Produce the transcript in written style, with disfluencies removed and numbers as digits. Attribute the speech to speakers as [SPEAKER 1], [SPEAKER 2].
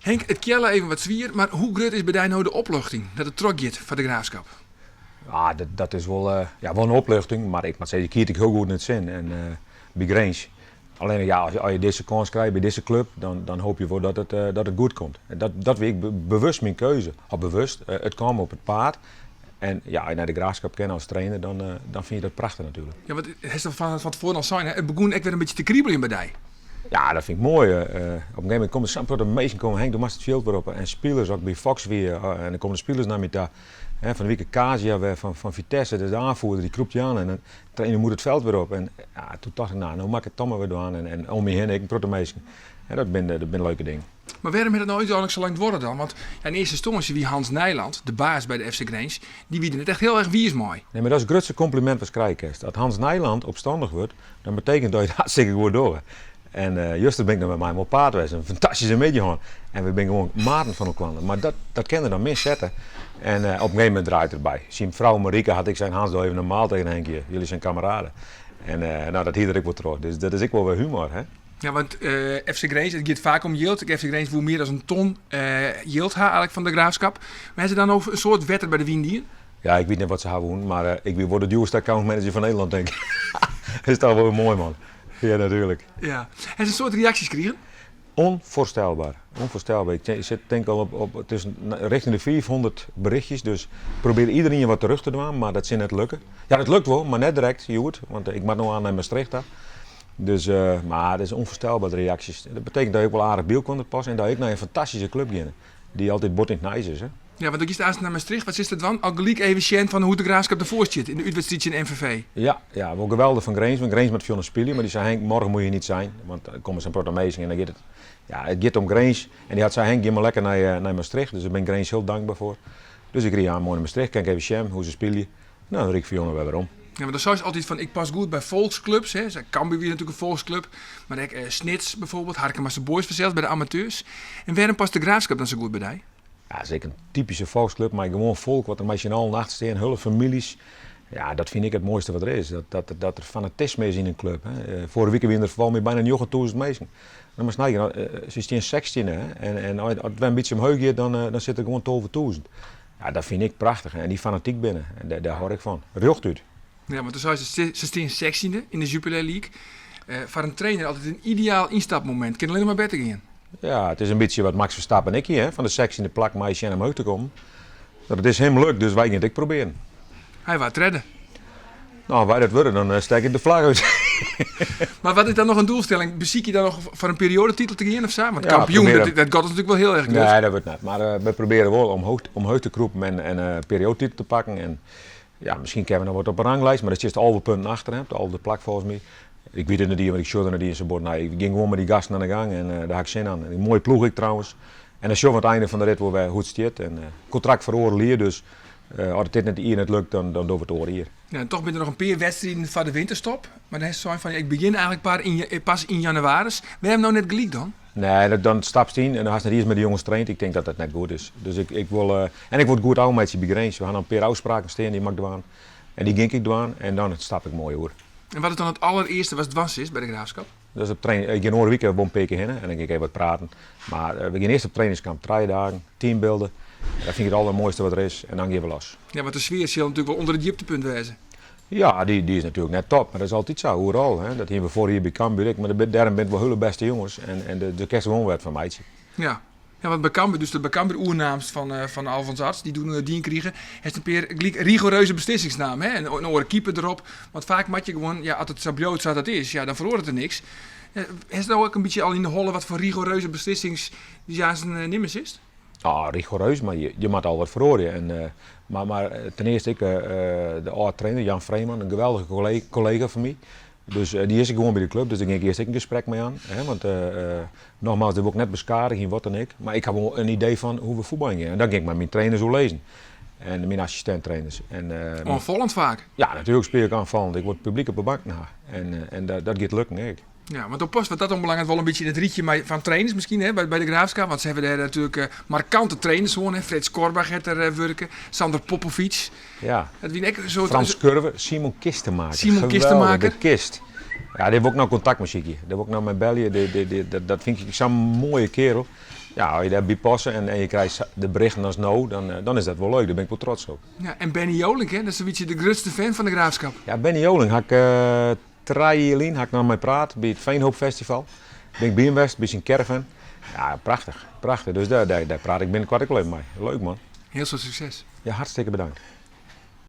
[SPEAKER 1] Henk, it kealle even wat swier, mar hoe grut is by dy no de opluchting dat it trochgiet foar de Graafschap?
[SPEAKER 2] Ja, dat is wol, ja, wol in opluchting, mar ik moat sizze, ik hie it ek hiel goed nei it sin en by Grins. Allinnich ja, as je dizze kâns krije by dizze klup, dan hoopje je wol dat it, dat it goed komt. En dat wie ek bewust myn keuze. Of bewust, it kaam op it paad. En ja, as je nei de Graafschap kinne as trainer, dan fyn je dat prachtich natuerlik.
[SPEAKER 1] Ja, want hast al fan tefoaren al sein, hè, it begûn ek wer in bytsje te kribeljen by dy.
[SPEAKER 2] Ja, dat fyn ik moai. Op in gegeven momint komme der sa'n protte minsken komme, Henk, do moatst it fjild wer op. En spilers, as ik by Fox wie, en dan komme de spilers nei my ta. Hè, fan de wike Kazia wer fan Vitesse, dat is de aanvoerder, dy krûpt je oan en dan trainer moet it fjild wer op. En ja, toen tocht ik, nou, no moat ik it toch mar wer dwaan. En om my hinne ek in protte minsken. En dat binne leuke dingen.
[SPEAKER 1] Mar wêrom hat it no úteinlik sa lang duorre dan? Want ja, yn earste ynstânsje wie Hans Nijland, de baas by de FC Grins, dy wie der net echt hiel erch wiis mei.
[SPEAKER 2] Nee, mar dat is it grutste kompliment watst krije kinst. As Hans Nijland opstannich wurdt, dan betekent dat je it hartstikke goed dogge. En juster bin ik noch mei him op paad west, in fantastyske middei hân. En we binne gewoan maten fan elkoar. Mar dat kin der dan min sette. En op in gegeven momint draait er by. Syn frou Marieke hat ek sein, Hans, doe even normaal tegen Henk hier. Jullie zijn kameraden. En nou, dat hie er ek wol troch. Dus dat is ek wol wer humor, hè?
[SPEAKER 1] Ja, want FC Grins, it giet faak om jild. FC Grins woe mear as in ton jild ha eigentlik fan de Graafschap. Mar ha se dan no in soad wetter by de wyn dien?
[SPEAKER 2] Ja, ik wit net wat se ha woenen, mar ik wie wol de djoerste accountmanager fan Nederlân, tink ik. Is toch wol moai, man. Ja, natuerlik.
[SPEAKER 1] Ja. Ha se in soad reaksjes krigen?
[SPEAKER 2] Onvoorstelbaar. Onvoorstelbaar. Ik sit tink al op tussen, richting de 500 berichtjes, dus probeer iedereen wat terug te dwaan, mar dat sil net lukke. Ja, dat lukt wol, mar net direkt hjoed, want ik moat no oan nei Maastricht ta. Dus, mar it is onvoorstelbaar de reaksjes. Dat betekent dat je ek wol aardich by elkoar passe en dat je ek nei in fantastyske klup geane, dy't altyd bot yn it nijs is. Hè?
[SPEAKER 1] Ja, want do giest aanst nei Maastricht. Wat silst dwaan? Al gelyk even sjen fan hoe't de Graafschap derfoar stiet yn de útwedstriid tsjin MVV.
[SPEAKER 2] Ja, ja, wol geweldich fan Grins, want Grins moat Fionne spylje, mar dy sei Henk, morgen moet je niet zijn, want der komme sa'n protte minsken en dan giet it, ja, it giet om Grins. En dy hat sei, Henk, gean mar lekker nei Maastricht, dus dêr bin ik Grins hiel dankber foar. Dus ik ried aanst moai nei Maastricht, kin ik even sjen hoe't se spylje. No, dan ried ik Fionne wer werom.
[SPEAKER 1] Ja, want do seist altyd fan ik pas goed by folksklups. Hè. Cambuur wie natuerlik in folksklup, mar ek Snits bijvoorbeeld, Harkemase Boys fansels by de amateurs. En wêrom past de Graafschap dan sa goed by dy?
[SPEAKER 2] Ja, dat is ek in typyske folksklup mei gewoan folk wat der mei syn allen achter stean, hiele famyljes. Ja, dat fyn ik it moaiste wat der is. Dat der fanatisme is yn in klup. Hè. Foarige wike wiene der foar my byna 9000 minsken. Dan moatst neigean, se stean sechstjinde hè. En as it wer in bytsje omheech giet, dan sit der gewoan 12.000. Ja, dat fyn ik prachtich. En dy fanatyk binne, en dêr hâld ik fan. Rjochtút.
[SPEAKER 1] Ja, want do seist, se stean sechstjinde yn de Jupiler League. Foar in trainer altyd in ideaal ynstapmomint. Kin allinne mar better gean.
[SPEAKER 2] Ja, it is in bytsje wat Max Verstappen ek hie, hè, fan de sechstjinde plak mei sjen omheech te kommen. Dat it is him lukt, dus wy gean it ek probearjen.
[SPEAKER 1] Hy waard tredde.
[SPEAKER 2] No, as wy dat wurde, dan stek ik de flagge út.
[SPEAKER 1] Mar wat is dan noch in doelstelling? Besykje dan noch foar in perioadetitel te gean of sa? Want kampioen, dat gat is natuerlik wol hiel erch grut.
[SPEAKER 2] Nee, dat wurdt net. Mar we probearje wol omheech te krûpen en in perioadetitel te pakken. En ja, miskien kinne we noch wat op 'e ranglijst, mar dêr stiest 11 punten achter, hè, op de alfde plak folgens my. Ik wit it net want ik sjoch der net iens sa bot nei. Ik gean gewoan mei dy gasten oan de gang en dêr ha ik sin oan. In moaie ploech ek trouwens. En dan sjogge we oan it einde fan de rit wol wer hoe't it stiet. En kontrakt foar oardel jier, dus as it dit net jier net lukt, dan dogge we it oar jier.
[SPEAKER 1] Ja, en toch binne der noch in pear wedstriden foar de winterstop. Mar dan hast sein fan ik begjin eigentlik pas yn jannewaris. Wêrom no net gelyk dan?
[SPEAKER 2] Nee, dan stapst yn en dan hast net iens mei de jonges traind. Ik tink dat dat net goed is. Dus ik wol, en ik wol it goed ôfmeitsje by Grins. We ha noch in pear ôfspraken stean, dy moat ik dwaan. En dy gean ik ek dwaan en dan stap ik moai oer.
[SPEAKER 1] En wat is dan it allerearste watst dwaan silst by de Graafschap?
[SPEAKER 2] Dus op train, ik gean oare wike wol in pear kear hinne en dan gean ik even wat praten. Mar we gean earst op trainingskamp, trije dagen, teambuilden. Dat fyn ik it allermoaiste wat der is en dan gean we los.
[SPEAKER 1] Ja, want de sfear sil natuerlik wol ûnder it djiptepunt wêze.
[SPEAKER 2] Ja, dy is natuerlik net top, mar dat is altyd sa, oeral. Hè. Dat hiene we foarich jier by Cambuur ek, mar dêrom binne it wol hiele bêste jonges en dêr kinst gewoan wat fan meitsje.
[SPEAKER 1] Ja. Ja, want by Cambuur, doe'tst by Cambuur oernaamst fan Alfons Arts, dy't doe dien krige, hast in pear gelyk rigoereuze beslissings naam. Hè? In oare keeper derop. Want faak moat je gewoan, ja, as it sa bliuwt sa't it is, ja, dan feroaret der niks. Hast no ek in bytsje al yn de holle wat foar rigoereuze beslissings dy'tst aanst nimme silst?
[SPEAKER 2] Ah, rigoereus, mar je moatte al wat feroarje. En, mar ten earste ek de âld-trainer Jan Vreeman, in geweldige kollega fan my. Dus dy is ek gewoan by de klup, dus dêr gean ik earst ek in gesprek mei oan. Hè, want nogmaals, dit wol ik net beskadigje, wat dan ek. Mar ik ha wol in idee fan hoe't we fuotbaljen gean. En dan gean ik mei myn trainers oerlizzen. En myn assistint-trainers. En,
[SPEAKER 1] Oanfallend faak?
[SPEAKER 2] Ja, natuerlik spylje ik oanfallend. Ik wol it publyk op de banken ha. En dat giet lukken ek.
[SPEAKER 1] Ja, want do past wat dat oanbelanget wol in bytsje yn it rychje mei fan trainers miskien hè, by de Graafschap. Want se hawwe dêr natuerlik markante trainers hân. Hè. Frits Korbach hat der wurke, Sander Popovic.
[SPEAKER 2] Ja.
[SPEAKER 1] Dat wie ek in soart...
[SPEAKER 2] Frans Körver, Simon Kistemaker.
[SPEAKER 1] Simon Kistemaker.
[SPEAKER 2] De kist. Ja, dêr wol ik no kontakt mei sykje. Dêr wol ik no mei belje. Dat fyn ik sa'n moaie kerel. Ja, as je dêrby passe en je krije de berichten as no, dan is dat wol leuk. Dêr bin ik wol trots op.
[SPEAKER 1] Ja, en Benny Jolink, hè, dat is in bytsje de grutste fan fan de Graafschap.
[SPEAKER 2] Ja, Benny Jolink ha ik 3 jier lyn ha ik noch mei praat by it Veenhoop Festival. Bin ik by him west, by syn caravan. Ja, prachtich, prachtich. Dus dêr praat ik binnenkort ek wol even mei. Leuk man.
[SPEAKER 1] Hiel folle sukses.
[SPEAKER 2] Ja, hartstikke bedankt.